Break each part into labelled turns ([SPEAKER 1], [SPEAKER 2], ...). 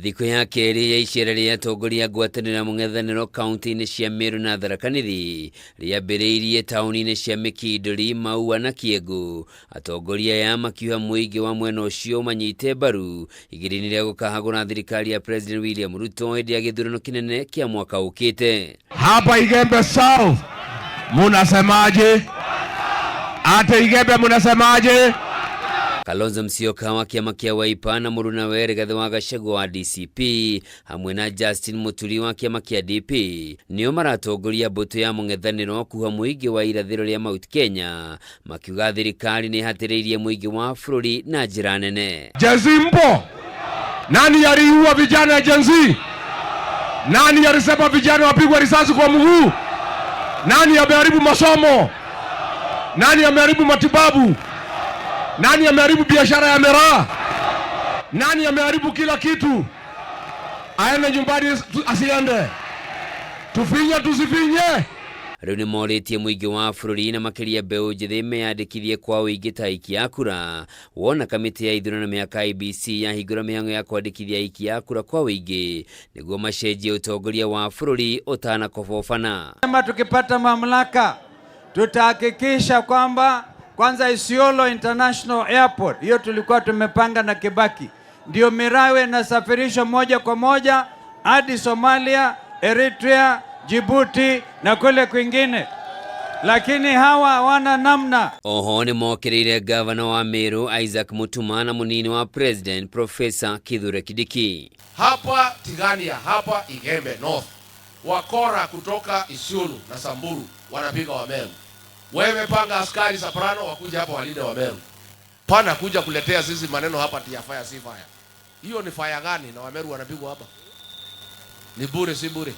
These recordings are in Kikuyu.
[SPEAKER 1] Thikũ ya kerĩ ya icera rĩa atongoria a ngwatanĩro ya mũng'ethanĩro kaunti-inĩ cia Meru na Tharaka Nithi rĩambĩrĩirie taũni-inĩ cia Mĩkindũri, Maua na Kĩengũ. Atongoria aya makiuga mũingĩ wa mwena ũcio manyite mbaru igerio-inĩ rĩa gũkahagũra thirikari ya President William Ruto hĩndĩ ya gĩthurano kĩnene kĩa mwaka ũkĩte.
[SPEAKER 2] Hapa Igembe South munasemaje? Ate Igembe munasemaje?
[SPEAKER 1] Kalonzo Musyoka wa kĩama kĩa Wiper na mũrunawe Rigathĩ wa Gachagua wa DCP hamwe na Justin Muturi wa kĩama kĩa DP nĩo maratongoria mbũtũ ya mũng'ethanĩro kuha mũingĩ wa irathĩro rĩa Mount Kenya, makiuga thirikari nĩ ĩhatĩrĩirie mũingĩ wa bũrũri na njĩra nene.
[SPEAKER 2] Gen Z mpo? Nani aliua vijana ya Gen Z? Nani alisema vijana wapigwe risasi kwa mguu? Nani ameharibu masomo? Nani ameharibu matibabu? Nani ameharibu biashara ya miraa? Nani ameharibu kila kitu? Aende nyumbani asiende? Tufinye tusifinye?
[SPEAKER 1] Rĩu nĩ morĩtie mũingĩ wa bũrũri na makĩria mbeũ njĩthĩ meyandĩkithie kwa ũingĩ ta aikia a kura, wona kamĩtĩ ya ithurano mĩhaka IEBC yahingũra mĩhang'o ya kwandĩkithia aikia a kura kwa ũingĩ nĩguo macenjie ũtongoria wa bũrũri ũtanakobobana.
[SPEAKER 3] Sema tukipata mamlaka tutahakikisha kwamba kwanza Isiolo International Airport hiyo tulikuwa tumepanga na Kibaki, ndio miraa inasafirishwa moja kwa moja hadi Somalia, Eritrea, Djibouti na kule kwingine, lakini hawa hawana namna.
[SPEAKER 1] Oho nĩ mokĩrĩire gavana wa Meru Isaac Mutuma na mũnini wa President Professor Kithure Kindiki.
[SPEAKER 4] Hapa Tigania, hapa Igembe North, wakora kutoka Isiolo na Samburu wanapiga Wameru. Wewe panga askari Soprano wakuja hapa walinde Wameru. Pana kuja kuletea sisi maneno hapa tia fire si fire. Hiyo ni fire gani na Wameru wanapigwa hapa? Ni bure si bure?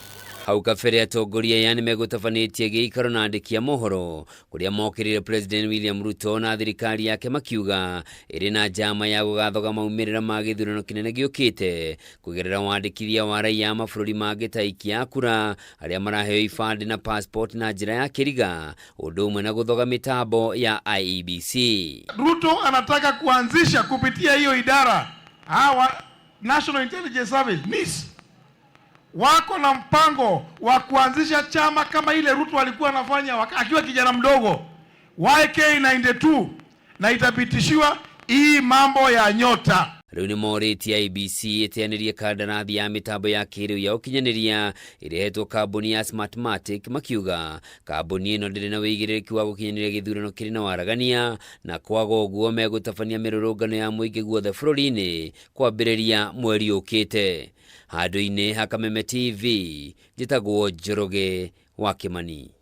[SPEAKER 1] Hau kabere atongoria aya nĩmegũtabanĩtie gĩikaro na andĩki a mohoro kũrĩa mokĩrĩire President William Ruto na thirikari yake makiuga ĩrĩ na njama ya gũgathoga maumĩrĩra ma gĩthurano kĩnene gĩũkĩte kũgerera wandĩkithia wa raiya a mabũrũri mangĩ ta aikia a kura arĩa maraheo ibandĩ na passport na njĩra ya kĩriga, ũndũ ũmwe na gũthoga mĩtambo ya IEBC.
[SPEAKER 5] Ruto anataka kuanzisha kupitia hiyo idara hawa National Intelligence Service NIS wako na mpango wa kuanzisha chama kama ile Ruto alikuwa anafanya akiwa kijana mdogo YK92, na itapitishiwa hii mambo ya nyota.
[SPEAKER 1] Rĩu nĩ morĩtie IEBC ĩteanĩrie kandarathi ya mĩtambo ya kĩrĩu ya ũkinyanĩria ĩrehetwo kambuni ya Smartmatic, makiuga kambuni ĩno ndĩrĩ na wĩigĩrĩrĩki wa gũkinyanĩria gĩthurano kĩrĩ na waragania, na kwaga ũguo megũtabania mĩrũrũngano ya mũingĩ guothe bũrũri-inĩ kwambĩrĩria mweri ũkĩte. Handũ-inĩ ha Kameme TV, njĩtagwo Njoroge wa Kĩmani.